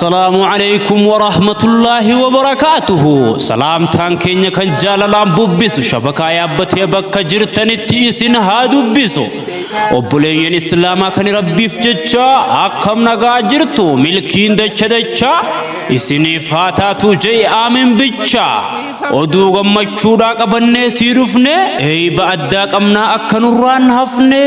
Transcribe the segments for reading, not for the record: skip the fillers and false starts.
Assalaamu alaikum wa rahmatullaahi wa barakaatuhu. Salaamtaan keenya kan jaalalaan bubbisu shabakaa yaabbatee bakka jirtanitti isin haa dubbisu. Obboleeyyan Islaamaa kan Rabbiif jecha akkam nagaa jirtu, milkiin dacha dacha isiniif haa taatu je'e, aamin bicha. Oduu gammachuudhaa qabannee sii dhufne, eeyba addaa qabnaa akka nurraan hafne.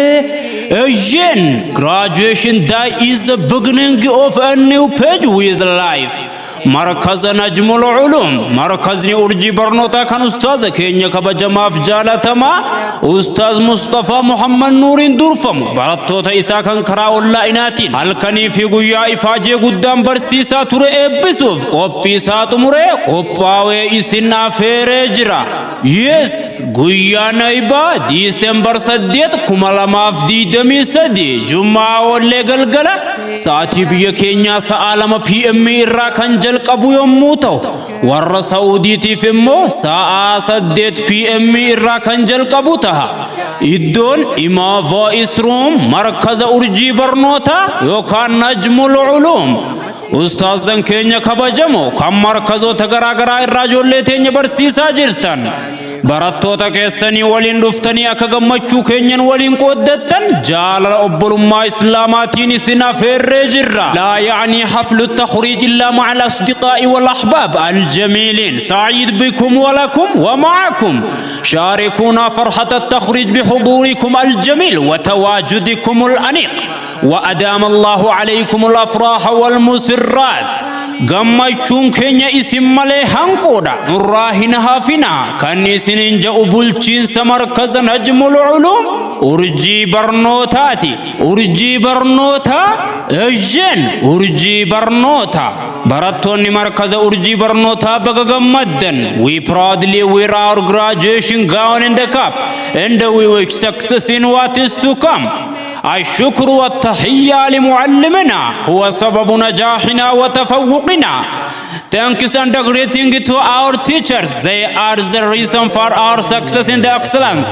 Eeyyeen, graduation day is the beginning of a new page with life. Markaza Najmul Ulum, markazni urjii barnootaa kan ustaaza keenya kabajamaaf jaalatamaa Ustaaz Mustafaa Muhammad Nuuriin durfamu, barattoota isaa kan karaa onlaayinaatiin halkanii fi guyyaa ifaajee guddaan barsiisaa ture eebbisuuf qophii isaa xumuree qophaa'ee isin afeeree jira. Yes, guyyaan eebbaa December 8, 2023, Jumaa oollee galgala sa'aatii biyya keenyaa sa'a 2 PM irraa kan jalqabu yommuu ta'u, warra Saa'udiitiif immoo sa'a 8 PM irraa kan jalqabu taha. Iddoon Imaa Voice Room, markaza urjii barnootaa yookaan Najmul Uluum. Ustaazan keenya kabajamoo kan markazoota garaa garaa irraa ijoollee teenya barsiisaa jirtan, barattoota keessanii waliin dhuftanii akka gammachuu keenyan waliin qooddattan jaalala obbolummaa Islaamaatiin isin afeerree jirra. لا يعني حفل التخريج إلا مع الأصدقاء والأحباب الجميلين. سعيد بكم ولكم ومعكم. شاركونا فرحة التخريج بحضوركم الجميل وتواجدكم الأنيق، وأدام الله عليكم الأفراح والمسرات. Gammachuun keenya isin malee hanqoodha, nurraa hin hafina kan isinin ja'u bulchiinsa markaza Najmul Uluum urjii barnootaati. Urjii barnootaa, eeyyeen, urjii barnoota. Barattoonni markaza urjii barnootaa baga gammaddan. We proudly wear our graduation gown and the cap, and we wish success in what is to come. الشكر والتحية لمعلمنا، هو سبب نجاحنا وتفوقنا. Thanks and greeting to our teachers. They are the reason for our success in the excellence.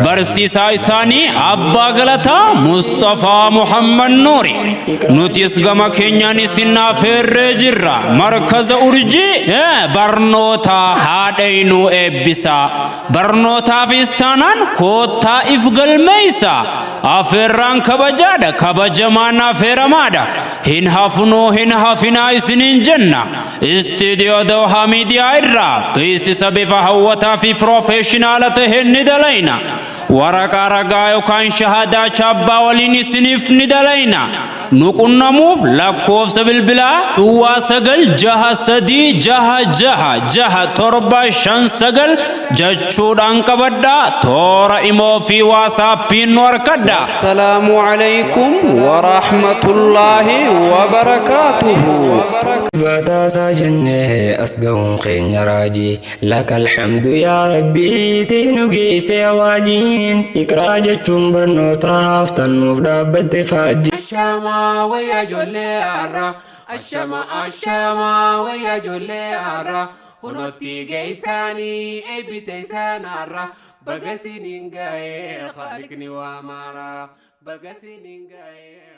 Barsiisaa isaanii Abbaa Galataa Mustafaa Muhammad Nuuri. Nutis gama keenyaan isin afeerree jirra. Markaza urjii barnoota haadhaynuu eebbisa. Barnootaafis taanaan koottaa if galmeeysa. Afeerraan kabajaadha. Kabajamaan afeeramaadha. Hin hafnuu, hin hafinaa isiniin jenna. Istiidiyoo Dawhaa Miidiyaa irraa beeksisa bifa hawwataa fi professional taheen ni dalayna. Waraqaa ragaa yookaan shahadaa chaabbaa waliin isiniif ni dalayna. Nu qunnamuuf lakkoofsa bilbilaa 0963666759 jechuudhaan qabadhaa, toora imoo fi waasaappiin nu harkadha. السلام عليكم ورحمة الله وبركاته. Bataasaa jennee as ga'uun keenya raajii. لك الحمد يا ربي nu geesse awaajiin. Iqraa jechuun barnootaaf tannuuf dhaabbatte faajjii. Ashamaa wayyaa ijoollee har'a. Ashama, ashamaa wayyaa ijoollee har'a. Kunotti geessaanii eebbite isaan har'a. Baga siniin ga'ee, Khaliqni waa maara. Baga siniin ga'ee.